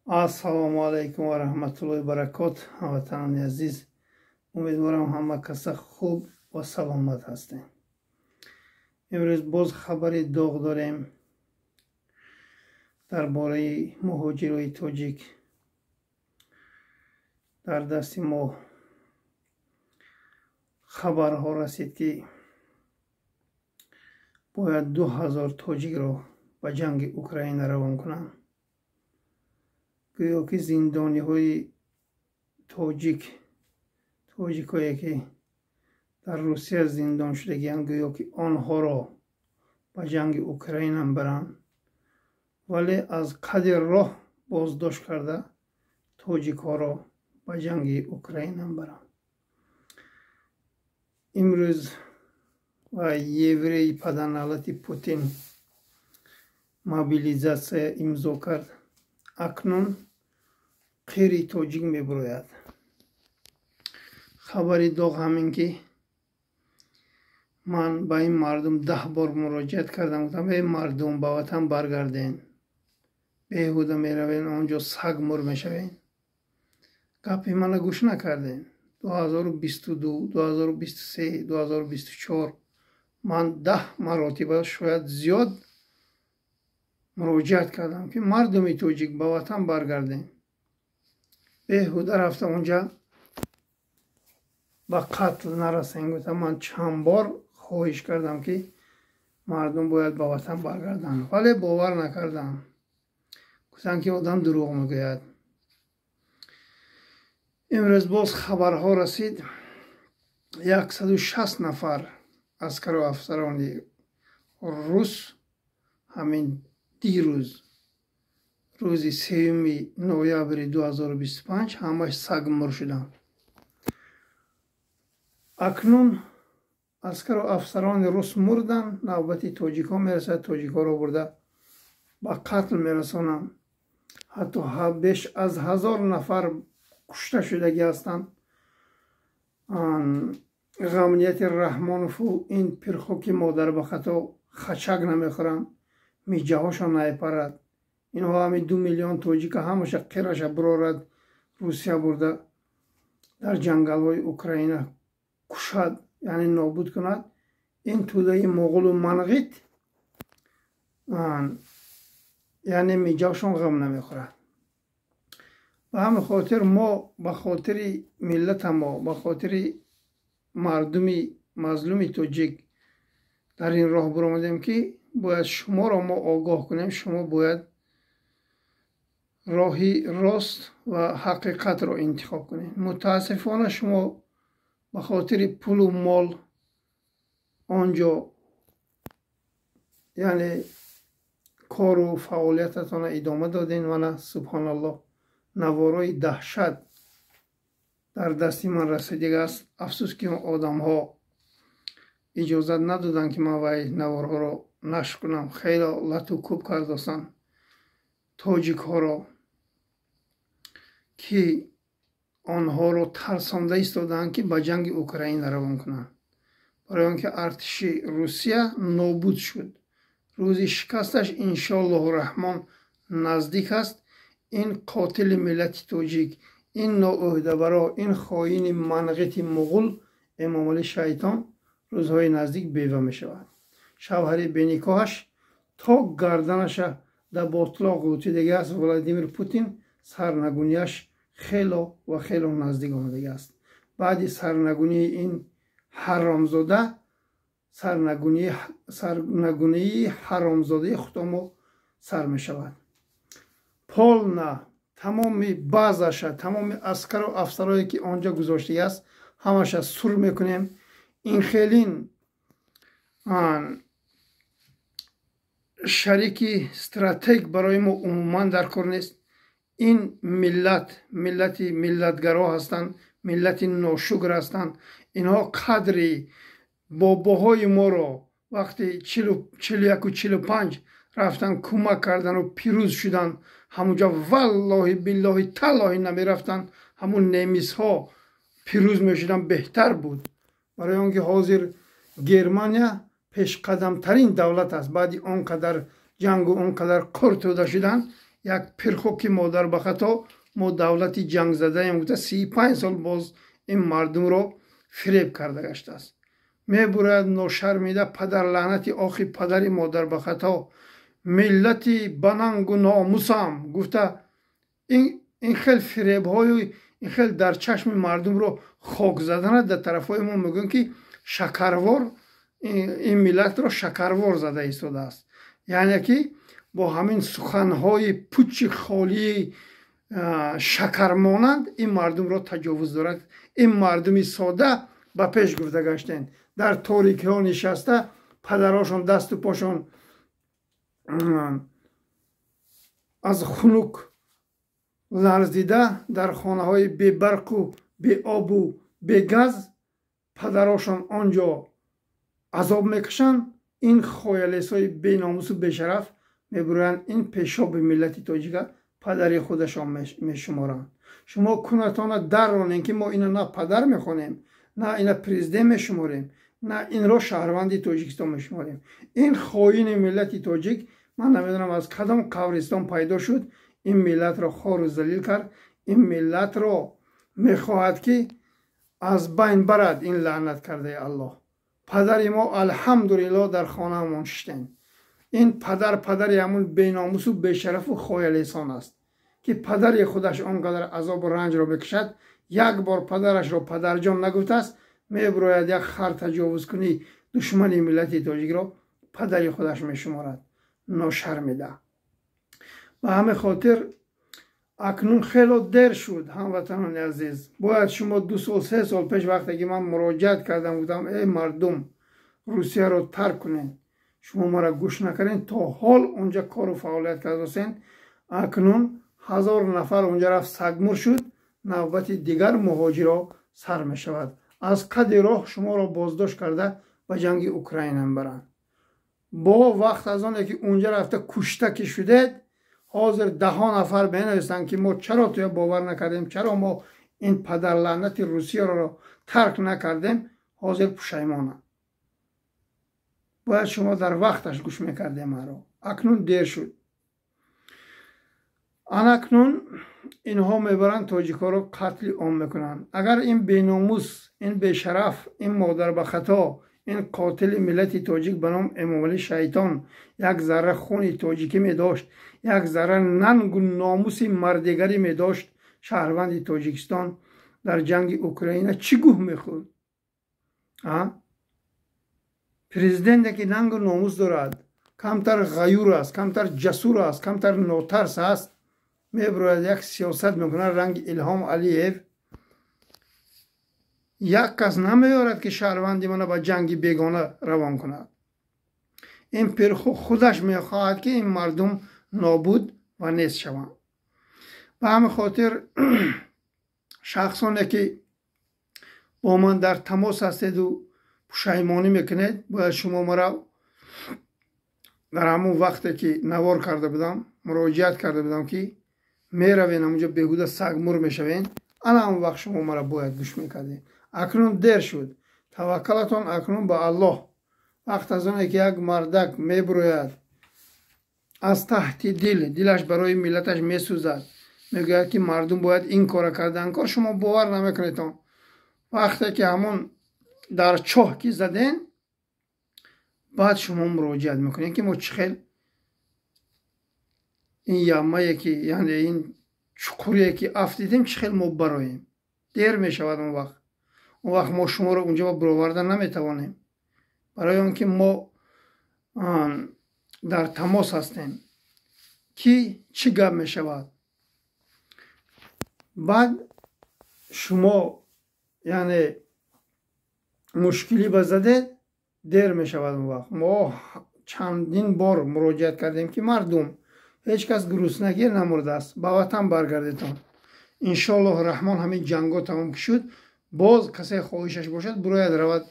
Ассалому алайкум ва раҳматуллоҳи баракот. Ҳамватанони азиз, умедворам ҳама каса хуб ва саломат ҳастем. Имрӯз боз хабари доғ дорем дар бораи муҳоҷирои тоҷик. Дар дасти мо хабарҳо расид, ки бояд 2000 тоҷикро ба ҷанги Украина равон кунанд. Гӯё ки зиндониҳои тоҷик, тоҷикое ки дар Русия зиндон шудагианд, гӯё ки онҳоро ба ҷанги Украина баранд, вале аз қадри роҳ боздошт карда тоҷикҳоро ба ҷанги Украина баранд. Имрӯз ва евреи паданалати Путин мобилизатсия имзо кард. Акнун қири тоҷик мебурояд. Хабари доғ ҳамин ки ман ба ин мардум 10 бор муроҷиат кардам, гуфтам: эй мардум, ба ватан баргарден, беҳуда меравен, он ҷо саг мур мешавен. Гапи мана гӯш накардем. 2022, 2023, 2024 ман 10 маротиба, шояд зиёд, муроҷиат кардам, ки мардуми тоҷик, ба ватан баргардем, беҳуда рафта онҷа ба қатл нарасем. Гуфтам, ман чанд бор хоҳиш кардам, ки мардум бояд ба ватан баргарданд, вале бовар накардам, гуфтанд, ки одам дурӯғ мегӯяд. Имрӯз боз хабарҳо расид: 160 нафар аскару афсарони рус ҳамин дирӯз, рӯзи 3 ноябри 2025, ҳамаш сагмур шуданд. Акнун аскару афсарони рус мурданд, навбати тоҷикҳо мерасад, тоҷикҳоро бурда ба қатл мерасонанд. Ҳатто беш аз 1000 нафар кушта шудагӣ ҳастанд. Ғамнияти Раҳмонову ин пирхоки модарбахато хачак намехӯранд, миҷаҳошон наепарад. Инҳо ҳами 2 миллион тоҷика ҳамаша қираша бирорад, Русия бурда дар ҷангалҳои Украина кушад, яъне нобуд кунад. Ин тӯдаи моғулу манғит, яъне миҷаҳошон ғам намехӯрад. Ба ҳамин хотир мо ба хотири миллатамо, ба хотири мардуми мазлуми тоҷик дар ин роҳ биромадем, ки бояд шуморо мо огоҳ кунем. Шумо бояд роҳи рост ва ҳақиқатро интихоб кунед. Мутаассифона, шумо ба хотири пулу мол он ҷо, яъне кору фаъолиятатонро идома додем. Мана, субҳоналлоҳ, наворои даҳшат дар дасти ман расидагааст. Афсӯс, ки одамҳо иҷозат надоданд, ки ман вай наворҳоро нашр кунам. Хело лату кӯб кардостанд тоҷикҳоро, ки онҳоро тарсонда истодаанд, ки ба ҷанги Украина равон кунанд, барои он ки артиши Русия нобуд шуд. Рӯзи шикасташ, иншоаллоҳу раҳмон, наздик аст. Ин қотили миллати тоҷик, ин ноӯҳдабаро, ин хоини манғити муғул Эмомалӣ шайтон рӯзҳои наздик бева мешавад. Шавҳари беникоҳаш то гарданаша дар ботлоқ ғӯтидагиаст. Владимир Путин сарнагунияш хело ва хело наздик омадагиаст. Баъди сарнагунии ин ҳаромзода сарнагунии ҳаромзодаи худомо сар мешавад. Полна тамоми базаша, тамоми аскару афсарое ки онҷо гузоштагиаст, ҳамаша сур мекунем. Ин хелин шарики стратег барои мо умуман дар кор нест. Ин миллат миллати миллатгаро ҳастанд, миллати ношукр ҳастанд. Инҳо қадри бобоҳои моро вақти 41-у 45 рафтан, кӯмак кардану пирӯз шуданд ҳамунҷо. Валлоҳи, биллоҳи, таллоҳи, намерафтанд, ҳамун немисҳо пирӯз мешуданд, беҳтар буд, барои он ки ҳозир Германия пешқадамтарин давлат аст. Баъди он қадар ҷангу он қадар қур тӯда шудан. Як пирхоки модар ба хато мо давлати ҷангзадаем гуфта 35 сол боз ин мардумро фиреб карда гаштааст. Мебурад ношармида падарлаънати охи падари модар ба хато миллати банангу номусам гуфта ин хел фиребҳою ин хел дар чашми мардумро хок задана дар тарафҳои мо мегӯем ки шакарвор ин миллатро шакарвор зада истодааст. Яъне ки бо ҳамин суханҳои пучи холии шакармонанд ин мардумро таҷовуз дорад. Ин мардуми сода ба пеш гуфта гаштен дар торикиҳо нишаста падарошон дасту пошон аз хунук ларзида дар хонаҳои бебарқу беобу бегаз падарошон он ҷо азоб мекашанд. Ин хоялесҳои беномусу бешараф мебуранд ин пешоби миллати тоҷика падари худашон мешуморанд. Шумо кунатона дарронем ки мо ина на падар мехонем, на ина президент мешуморем, на инро шаҳрванди Тоҷикистон мешуморем. Ин хоини миллати тоҷик ман намедонам аз кадом қабристон пайдо шуд, ин миллатро хору залил кард, ин миллатро мехоҳад ки аз байн барад ин лаънат кардаи Аллоҳ. Падари мо алҳамдулиллоҳ дар хонаамон шиштем. Ин падар падари ҳамун беномусу бешарафу хоялесон аст ки падари худаш он қадар азобу ранҷро мекашад, як бор падарашро падарҷон нагуфтааст, мебурояд як хар таҷовузкунӣ душмани миллати тоҷикро падари худаш мешуморад. Ношармида. Ба ҳамин хотир акнун хело дер шуд, ҳамватанони азиз. Бояд шумо 2 сол 3 сол пеш вақте ки ман муроҷиат кардам гуфтам эй мардум, Русияро тарк кунед, шумо мара гӯш накардед, то ҳол унҷа кору фаъолият кардасен. Акнун 1000 нафар унҷа рафт сагмур шуд, навбати дигар муҳоҷиро сар мешавад. Аз қади роҳ шуморо боздошт карда ба ҷанги Украина мебаранд. Бо вақт аз оне ки унҷа рафта кушта ки шудед, ҳозир 10 нафар менависанд ки мо чаро туя бовар накардем, чаро мо ин падарлаънати Русияро тарк накардем, ҳозир пушаймонанд. Бояд шумо дар вақташ гӯш мекардем маро. Акнун дер шуд. Анакнун инҳо мебаранд тоҷикҳоро қатли ом мекунанд. Агар ин беномус, ин бешараф, ин модарбахато, ин қотили миллати тоҷик ба ном Эмомалӣ Шайтон як зарра хуни тоҷикӣ медошт, як зарра нангу номуси мардигарӣ медошт, шаҳрванди Тоҷикистон дар ҷанги Украина чӣ гӯҳ мехӯрд? Президенте ки нангу номус дорад, камтар ғаюр аст, камтар ҷасур аст, камтар нотарс аст, мебурояд як сиёсат мекунад ранги Илҳом Алиев. Як кас намеёрад ки шаҳрванди мана ба ҷанги бегона равон кунад. Ин пирху худаш мехоҳад ки ин мардум нобуд ва нест шаванд. Ба ҳамин хотир шахсоне ки бо ман дар тамос ҳастеду пушаймонӣ мекунед, бояд шумо мара дар ҳамон вақте ки навор карда будам, муроҷиат карда будам ки меравен ҳамонҷо беҳуда сагмур мешавен, ана ҳамон вақт шумо мара бояд гӯш мекардед. Акнун дер шуд. Таваккалатон акнун ба Аллоҳ. Вақт аз оне ки як мардак мебурояд аз таҳти дил, дилаш барои миллаташ месӯзад, мегӯяд ки мардум бояд ин кора кардан, кор шумо бовар намекунедон. Вақте ки ҳамон дар чоҳ ки заден, баъд шумо муроҷиат мекунед ки мо чӣ хел ин яммае ки, яъне ин чуқурие ки афтидем, чӣ хел мо бароем. Дер мешавад он вақт. Он вақт мо шуморо унҷо бароварда наметавонем, барои он ки мо дар тамос ҳастем ки чӣ гап мешавад. Баъд шумо яъне мушкилӣ ба задед, дер мешавад он вақт. Мо чандин бор муроҷиат кардем ки мардум, ҳеҷ кас гуруснагӣ намурдааст, ба ватан баргардетон. Иншоаллоҳ раҳмон ҳамин ҷангҳо тамом ки шуд, боз касе хоҳишаш бошад бурояд равад,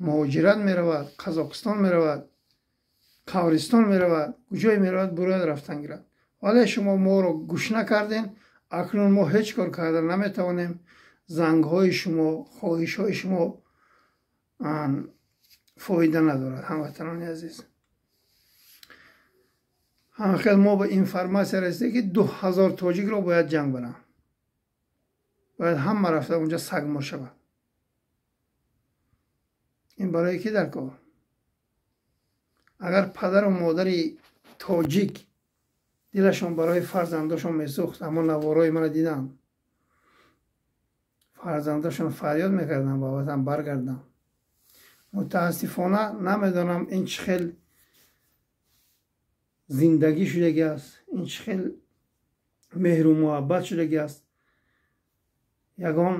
муҳоҷират меравад, Қазоқистон меравад, Қабристон меравад, куҷое меравад, бурояд рафтан гирад. Вале шумо моро гӯш накардем, акнун мо ҳеҷ кор карда наметавонем. Зангҳои шумо, хоҳишҳои шумо фоида надорад, ҳамватанони азиз. Ҳамхел мо ба информатсия расида, ки 2000 тоҷикро бояд ҷанг баранд. Бояд ҳама рафта унҷа сагмор шавад. Ин барои ки дар кор? Агар падару модари тоҷик дилашон барои фарзандошон месӯхт, ҳамон наворои мана диданд, фарзандошон фарёд мекарданд ба ватан баргарданд. Мутаассифона намедонам ин чӣ хел зиндагӣ шудагӣ аст, ин чӣ хел меҳру муҳаббат шудагӣ аст. Ягон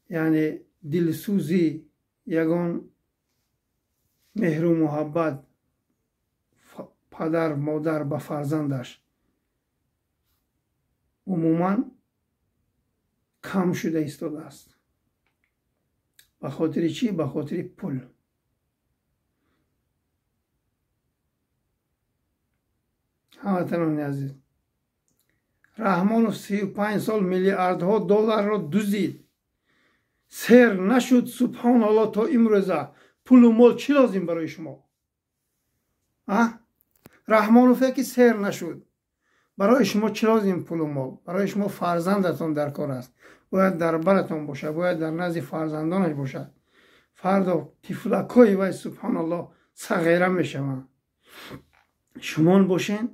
яъне дилсӯзӣ, ягон меҳру муҳаббат падар модар ба фарзандаш умуман кам шуда истодааст. Ба хотири чӣ? Ба хотири пул. Ҳамватанони азиз, Раҳмонов 35 сол миллиардҳо долларро дуздид, сер нашуд. Субҳоналлоҳ, то имрӯза пулу мол чӣ лозим барои шумо? Раҳмонове ки сер нашуд, барои шумо чӣ лозим пулу мол? Барои шумо фарзандатон дар кор аст, бояд дар баратон бошад, бояд дар назди фарзандонаш бошад. Фардо тифлакҳои вай субҳоналлоҳ сағира мешаванд. Шумон бошен,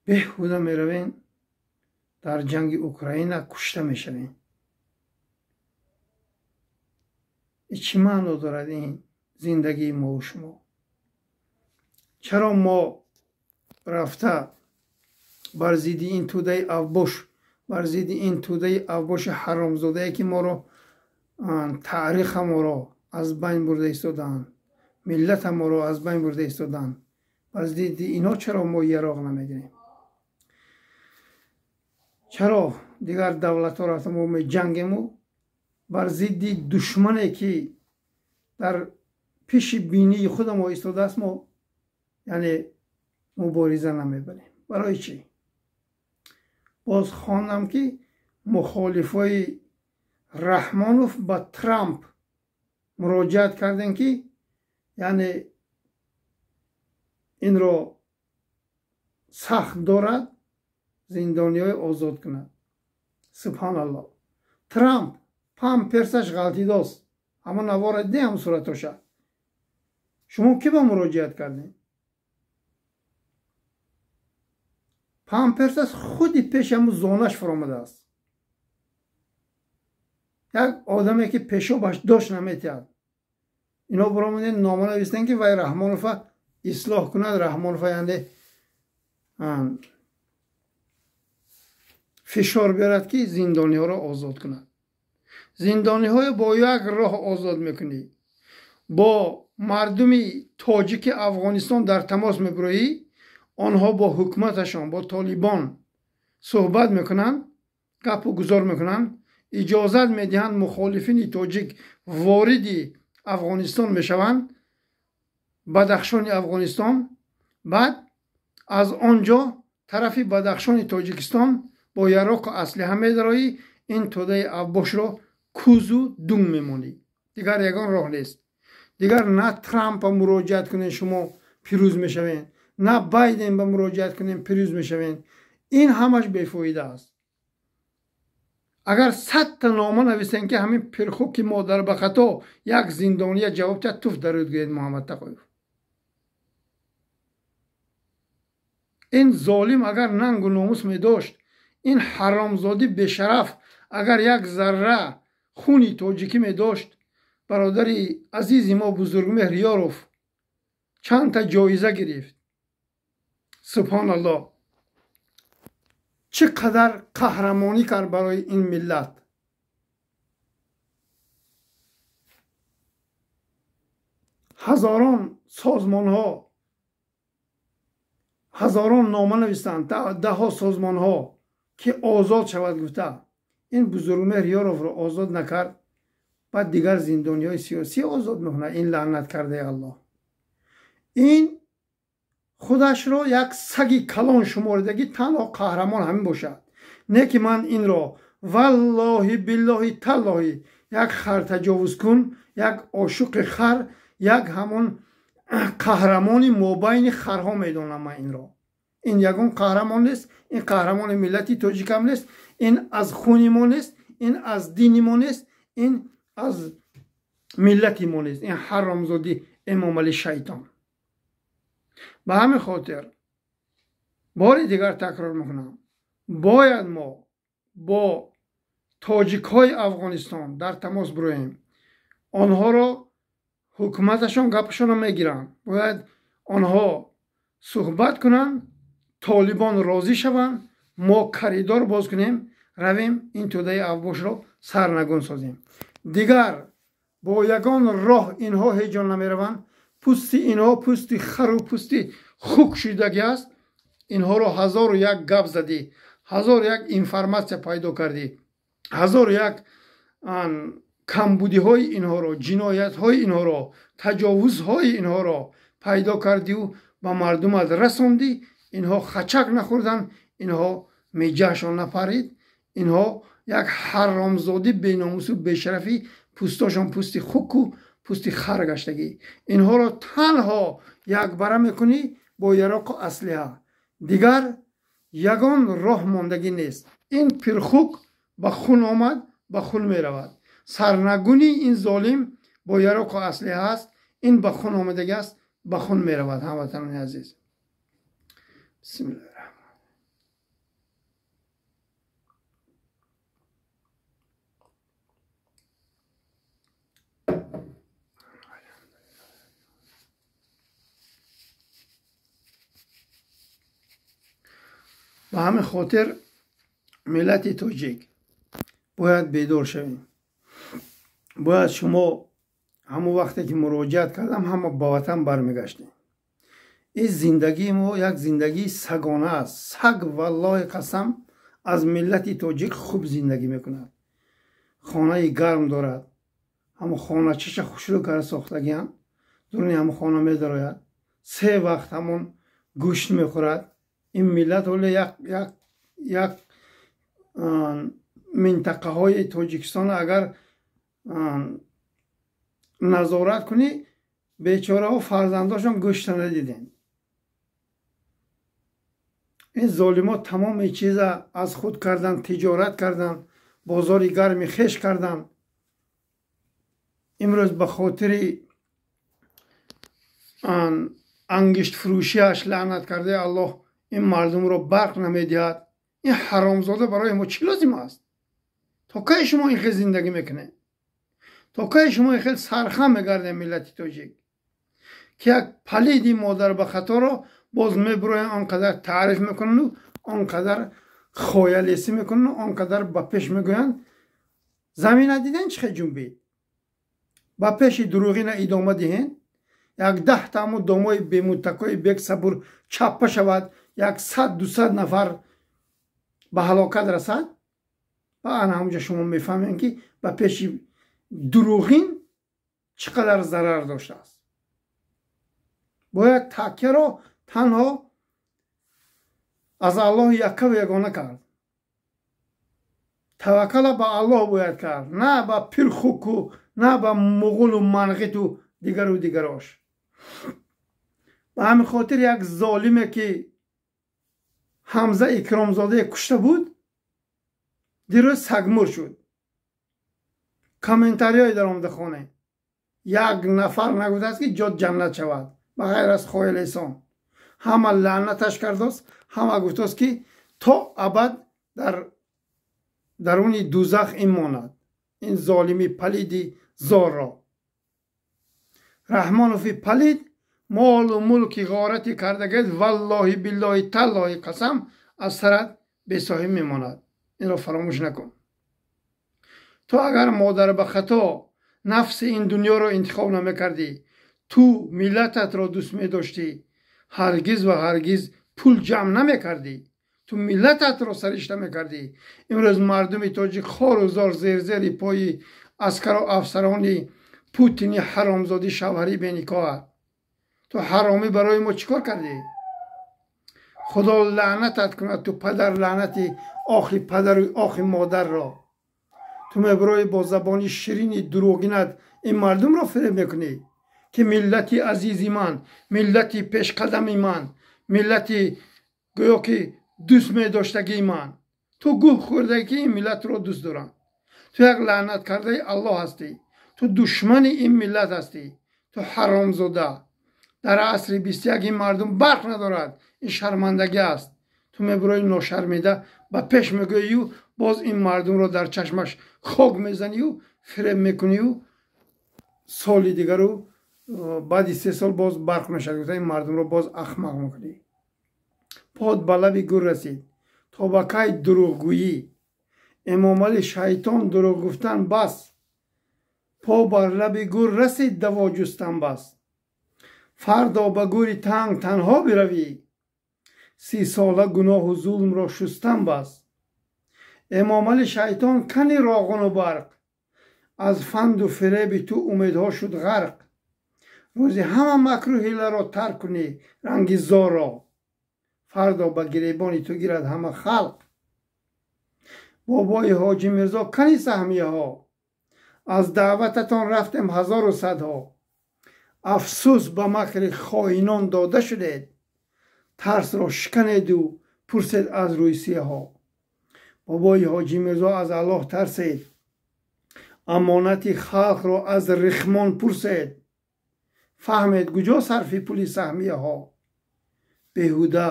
беҳуда меравен, дар ҷанги Украина кушта мешавен. Чӣ маъно дорад ин зиндагии мову шумо? Чаро мо рафта бар зидди ин тӯдаи авбош, бар зидди ин тӯдаи авбоши ҳаромзодае, ки моро таъриха моро аз байн бурда истодаанд, миллата моро аз байн бурда истодаанд, бар зидди инҳо чаро мо яроқ намегирем? Чаро дигар давлатҳо рафта мо меҷангему бар зидди душмане, ки дар пеши бинии худа мо истодааст, мо яъне мубориза намебарем? Барои чӣ? Боз хондам, ки мухолифои Раҳмонов ба Трамп муроҷиат кардем, ки яъне инро сахт дорад, зиндониҳои озод кунад. Субҳоналлоҳ, Трамп памперсаш ғалтидост. Ҳамон навора дидем, ҳам суратоша. Шумо ки ба муроҷиат кардем? Памперсаш худи пеши ҳамун зонаш фуромадааст. Як одаме, ки пешобаш дошт наметиҳад. Ино баромадем, нома навистем, ки вай Раҳмонова ислоҳ кунад, Раҳмонова яъне фишор биёрад, ки зиндониҳоро озод кунад. Зиндониҳое бо як роҳ озод мекунӣ: бо мардуми тоҷики Афғонистон дар тамос мебуроӣ, онҳо бо ҳукуматашон, бо Толибон суҳбат мекунанд, гапу гузор мекунанд, иҷозат медиҳанд мухолифини тоҷик вориди Афғонистон мешаванд, Бадахшони Афғонистон, баъд аз он ҷо тарафи Бадахшони Тоҷикистон бо яроқу аслиҳа медароӣ, ин тӯдаи авбошро кузу дунг мемонӣ. Дигар ягон роҳ нест. Дигар на Трампа муроҷиат кунед, шумо пирӯз мешавед, на Байден ба муроҷиат кунед, пирӯз мешавед. Ин ҳамаш бефоида аст. Агар 100 та нома нависем, ки ҳамин пирхуки модар ба хато як зиндония ҷавоб диҳад, туф даруд гӯед Муҳаммад Тақоев. Ин золим агар нангу номус медошт, ин ҳаромзодӣ бешараф агар як зарра хуни тоҷикӣ медошт, бародари азизи мо Бузургмеҳр Ёров чандта ҷоиза гирифт. Субҳоналлоҳ, чӣ қадар қаҳрамонӣ кард барои ин миллат. Ҳазорон созмонҳо, ҳазорон нома навистанд, даҳҳо созмонҳо, ки озод шавад гуфта. Ин Бузургмеҳр Ёровро озод накард, баъд дигар зиндониҳои сиёсӣ озод мекунад. Ин лаънат кардаи Аллоҳ, ин худашро як саги калон шуморидагӣ, танҳо қаҳрамон ҳамин бошад. Не ки ман инро валлоҳи биллоҳи таллоҳи як хартаҷовузкун, як ошуқи хар, як ҳамон Қаҳрамони мобайни харҳо медонам ман инро. Ин ягон қаҳрамон нест, ин қаҳрамони миллати тоҷикам нест, ин аз хуни мо нест, ин аз дини мо нест, ин аз миллати мо нест. Ин ҳаромзоди Эмомалӣ шайтон. Ба ҳамин хотир бори дигар такрор мекунам, бояд мо бо тоҷикҳои Афғонистон дар тамос бироем. Онҳоро ҳукуматашон гапашонро мегиранд. Бояд онҳо суҳбат кунанд, толибон розӣ шаванд, мо коридор боз кунем, равем ин тӯдаи авбошро сарнагун созем. Дигар бо ягон роҳ инҳо ҳеҷ ҷо намераванд. Пӯсти инҳо пӯсти хару пӯсти хук шудагӣ аст. Инҳоро ҳазору як гап задӣ, ҳазору як информатсия пайдо кардӣ, ҳазору як камбудиҳои инҳоро, ҷиноятҳои инҳоро, таҷовузҳои инҳоро пайдо кардиу ба мардумат расондӣ. Инҳо хачак нахӯрданд, инҳо меҷаҳшон напарид, инҳо як ҳаромзодӣ беномусу бешарафӣ, пӯстошон пӯсти хуку пӯсти хар гаштагӣ. Инҳоро танҳо якбара мекунӣ бо яроқу аслиҳа. Дигар ягон роҳ мондагӣ нест. Ин пирхук ба хун омад, ба хун меравад. Сарнагуни ин золим бо яроқу аслиҳа аст. Ин ба хун омадагӣ аст, ба хун меравад. Ҳамватанони азиз, бисмиллаҳ. Ба ҳамин хотир миллати тоҷик бояд бедор шавем. Бояд шумо ҳамон вақте ки муроҷиат кардам, ҳама ба ватан бармегаштем. Ин зиндагии мо як зиндагии сагона аст. Саг валлоҳи қасам аз миллати тоҷик хуб зиндагӣ мекунад. Хонаи гарм дорад, ҳамон хоначаша хушрӯ карда сохтагиам, дуруни ҳамон хона медарояд, се вақт ҳамон гӯшт мехӯрад. Ин миллат ҳоло як минтақаҳои Тоҷикистон агар назорат кунӣ, бечораҳо фарзандошон гӯшта надидем. Ин золимо тамоми чиза аз худ кардан, тиҷорат кардан, бозори гарми хеш кардан. Имрӯз ба хотири ангиштфурӯшиаш лаънат кардаи Аллоҳ ин мардумро барқ намедиҳад. Ин ҳаромзода барои мо чӣ лозим аст? То кай шумо ин хел зиндагӣ мекунед? То кай шумо ин хел сархам мегардед миллати тоҷик, ки як палиди модар ба хаторо боз мебуроянд, он қадар таъриф мекунанду, он қадар хоялесӣ мекунанду, он қадар ба пеш мегӯянд. Замина диден чӣ хел ҷунбид? Ба пеши дурӯғина идома диҳен, як даҳта ҳамун домои бемуттакои бексабур чаппа шавад, як 100-200 нафар ба ҳалокат расад, ва ана ҳамунҷа шумо мефаҳмем, ки ба пеши дурӯғин чӣ қадар зарар доштааст. Бояд такяро танҳо аз Аллоҳи яккаву ягона кард. Таваккала ба Аллоҳ бояд кард, на ба пирхуку, на ба муғулу манғиту дигару дигарош. Ба ҳамин хотир як золиме ки Ҳамза Икромзодае кушта буд, дирӯз сагмур шуд. Комментариҳое даромада хоне, як нафар нагуфтааст, ки ҷод ҷаннат шавад, ба ғайр аз хоялесон. Ҳама лаънаташ кардост, ҳама гуфтост, ки то абад дар даруни дузах ин монад, ин золими палиди зорро. Раҳмонови палид молу мулки ғорати кардагед, валлоҳи биллоҳи таллоҳи қасам аз сарат бесоҳиб мемонад. Инро фаромӯш накун. Ту агар модар ба хато нафси ин дунёро интихоб намекардӣ, ту миллататро дӯст медоштӣ, ҳаргиз ва ҳаргиз пул ҷамъ намекардӣ, ту миллататро саришта мекардӣ. Имрӯз мардуми тоҷик хору зор зерзери пои аскару афсарони Путини ҳаромзодӣ шавҳарӣ беникоҳат. Ту ҳаромӣ барои мо чӣ кор кардӣ? Худо лаънатат кунад, ту падар лаънати охи падару охи модарро. Ту мебарои бо забони ширини дурӯғинат ин мардумро фиреб мекунӣ, Ки миллати азизи ман, миллати пешқадами ман, миллати гӯё ки дӯст медоштагии ман. Ту гӯҳ хӯрдаӣ, ки ин миллатро дӯст дорам. Ту як лаънат кардаи Аллоҳ ҳастӣ, ту душмани ин миллат ҳастӣ, ту ҳаромзода. Дар асри 21 ин мардум барқ надорад, ин шармандагӣ аст. Ту мебурои, ношармида, ба пеш мегӯию боз ин мардумро дар чашмаш хок мезанию фиреб мекунию соли дигару баъди 3 сол боз барқ мешавад гуфта, ин мардумро боз ахмақ мекунӣ. Под ба лаби гур расид, то ба кай дурӯғгӯӣ? Эмомалӣ шайтон, дурӯғ гуфтан бас. По бар лаби гур расид, даво ҷустан бас. Фардо ба гӯри танг танҳо биравӣ, 30 сола гуноҳу зулмро шустан бас. Эмомалӣ шайтон, кани роғуну барқ? Аз фанду фиреби ту умедҳо шуд ғарқ. Рӯзи ҳама макру ҳиларо тарк кунӣ, ранги зорро фардо ба гиребони ту гирад ҳама халқ. Бобои Ҳоҷӣ Мирзо, кани саҳмияҳо? Аз даъвататон рафтем ҳазору садҳо. Афсӯс, ба макри хоинон дода шудед. Тарсро шиканеду пурсед аз рӯйсияҳо. Бобои Ҳоҷӣ Мирзо, аз Аллоҳ тарсед, амонати халқро аз Рихмон пурсед. Фаҳмед, куҷо сарфи пули саҳмияҳо. Беҳуда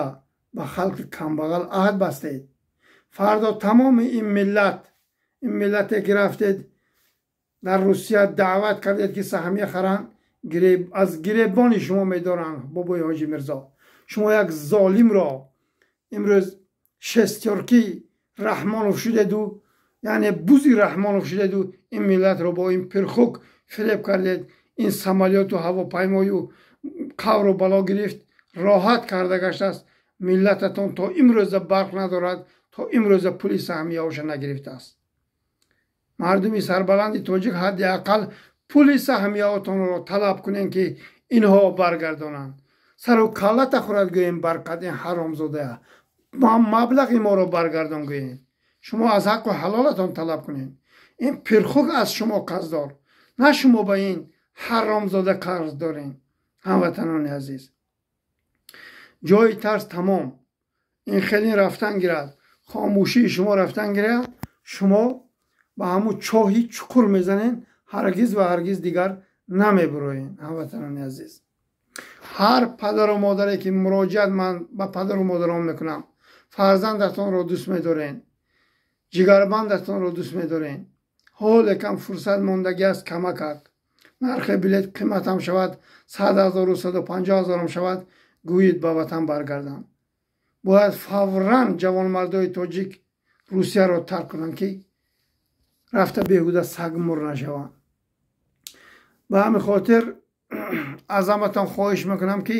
ба халқи камбағал аҳд бастед. Фардо тамоми ин миллат, ин миллате ки рафтед дар Русия даъват кардед, ки саҳмия харанд, аз гиребони шумо медоранд. Бобои Ҳоҷӣ Мирзо, шумо як золимро имрӯз шестёрки Раҳмонов шудеду, яъне бузи Раҳмонов шудеду, ин миллатро бо ин пирхук фиреб кардед. Ин самолёту ҳавопаймою қавру бало гирифт, роҳат карда гаштааст. Миллататон то имрӯза барқ надорад, то имрӯза пули саҳмияҳоша нагирифтааст. Мардуми сарбаланди тоҷик, ҳадди ақал пули саҳмияҳотонро талаб кунем, ки инҳо баргардонанд. Сару каллата хӯрад, гӯем, барқат ин ҳаромзодая, маблағи моро баргардон, гӯем. Шумо аз ҳаққу ҳалолатон талаб кунед. Ин пирхук аз шумо қарздор, на шумо ба ин ҳаромзода қарз дорем. Ҳамватанони азиз, ҷои тарс тамом. Ин хеле рафтан гирад, хомӯшии шумо рафтан гирад, шумо ба ҳамун чоҳи чуқур мезанед, ҳаргиз ва ҳаргиз дигар намебуроед. Ҳамватанони азиз, ҳар падару модаре ки муроҷиат, ман ба падару модарон мекунам: фарзандатонро дӯст медорен, ҷигарбандатонро дӯст медорен, ҳоле кам фурсат мондагӣ аст, камакак нархи билет қиматам шавад, 100 0-у 150 0-ам шавад, гӯед, ба ватан баргарданд. Бояд фавран ҷавонмардои тоҷик Русияро тарк кунанд, ки рафта беҳуда сагмур нашаванд. Ба ҳамин хотир аз ҳаматон хоҳиш мекунам, ки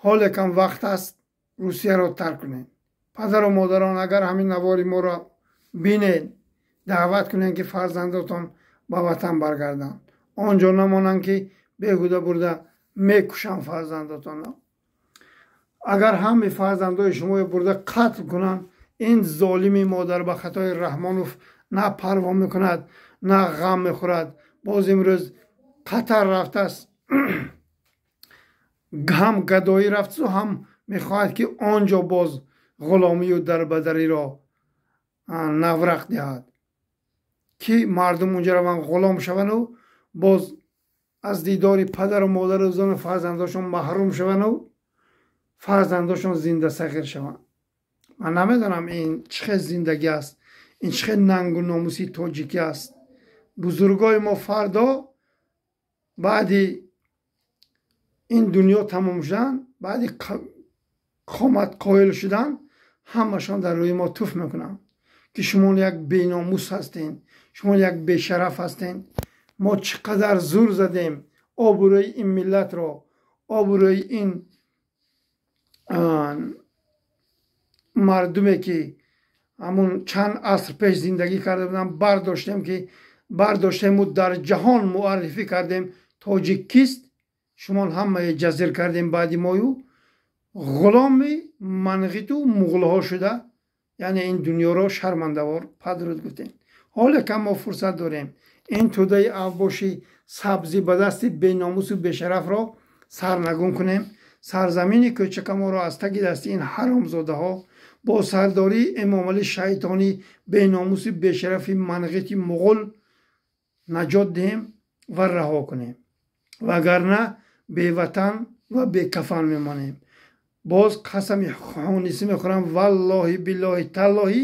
ҳоле кам вақт аст, Русияро тарк кунед. Падару модарон, агар ҳамин навори моро бинед, даъват кунед, ки фарзандотон ба ватан баргарданд, он ҷо намонанд, ки беҳуда бурда мекушанд фарзандотонро. Агар ҳами фарзандои шуморо бурда қатл кунанд, ин золими модар ба хатои Раҳмонов на парво мекунад, на ғам мехӯрад. Боз имрӯз Қатар рафтааст, ҳам гадоӣ рафтсу, ҳам мехоҳад, ки он ҷо боз ғуломию дарбадариро наврақ диҳад, ки мардум унҷа раванд, ғулом шаванду боз аз дидори падару модару зану фарзандошон маҳрум шаванду фарзандошон зинда сағир шаванд. Ман намедонам, ин чӣ хел зиндагӣ аст, ин чӣ хел нангу номуси тоҷикӣ аст. Бузургои мо фардо баъди ин дунё тамом шудан, баъди қомат қоил шудан, ҳамашон дар рӯи мо туф мекунанд, ки шумо як беномус ҳастен, шумо як бешараф ҳастен. Мо чӣ қадар зур задем, обрӯи ин миллатро, обрӯи ин мардуме, ки ҳамун чанд аср пеш зиндагӣ карда буданд, бардоштем, ки бардоштему дар ҷаҳон муаррифӣ кардем, тоҷик кист. Шумон ҳамае ҷазир кардем. Баъди мою ғуломи манғиту муғулҳо шуда, яъне ин дунёро шармандавор падруд гуфтем. Ҳоле кам мо фурсат дорем, ин тӯдаи авбоши Сабзӣ ба дасти беномусу бешарафро сарнагун кунем, сарзамини кӯчакаморо аз таги дасти ин ҳаромзодаҳо бо сардории Эмомалӣ шайтонӣ беномуси бешарафи манғити муғул наҷот диҳем ва раҳо кунем, вагарна беватан ва бекафан мемонем. Боз қасами хонисӣ мехӯрам, валлоҳи, биллоҳи, таллоҳӣ,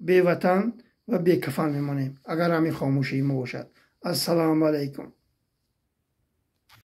беватан ва бекафан мемонем, агар ҳамин хомӯшии мо бошад. Ассалому алайкум.